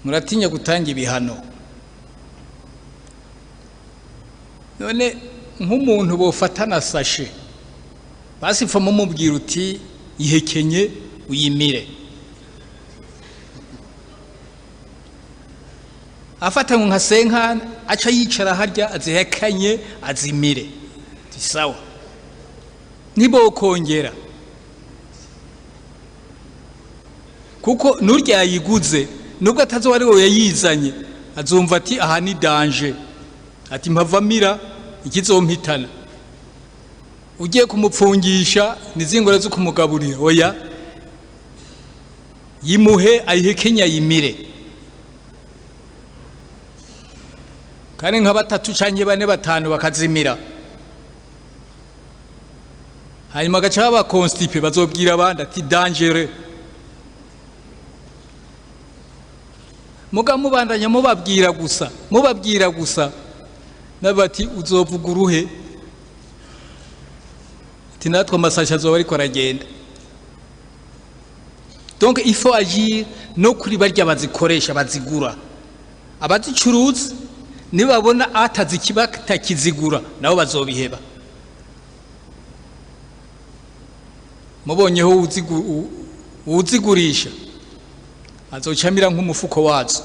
Muratinya gutanga ibihano. None nk'umuntu bofatana sachet, basi pfa mumubwira uti: "Ihekenye uyimire." Afata nka senkani, aca yicara harya, azihekanye, azimire. Ti sawa, ntibokongera, kuko n'urya yayiguze, nubwo atazoba ari we yayizanye, azumva ati: "Aha ni danger," ati: "Mpavamira ikizompitana." Ugiye kumupfungisha nizingore zo kumugaburira, oya, yimuhe ayihekenye, ayimire. Kandi nka batatu canke bane, batanu bakazimira, hanyuma agaca baba constipé, bazobwira abandi ati: "Dangereux." Muga mubandanya mubabwira gusa, mubabwira gusa, nabati uzovuga uruhe, ati: "Natwe amasashe azoba ariko aragenda." Donc il faut agir no kuri barya bazikoresha, bazigura, abazicuruza. Nibabona batakizigura, nabo bazobiheba. Mubonyeho uwuzigurisha, azocamira nk'umufuko wazo.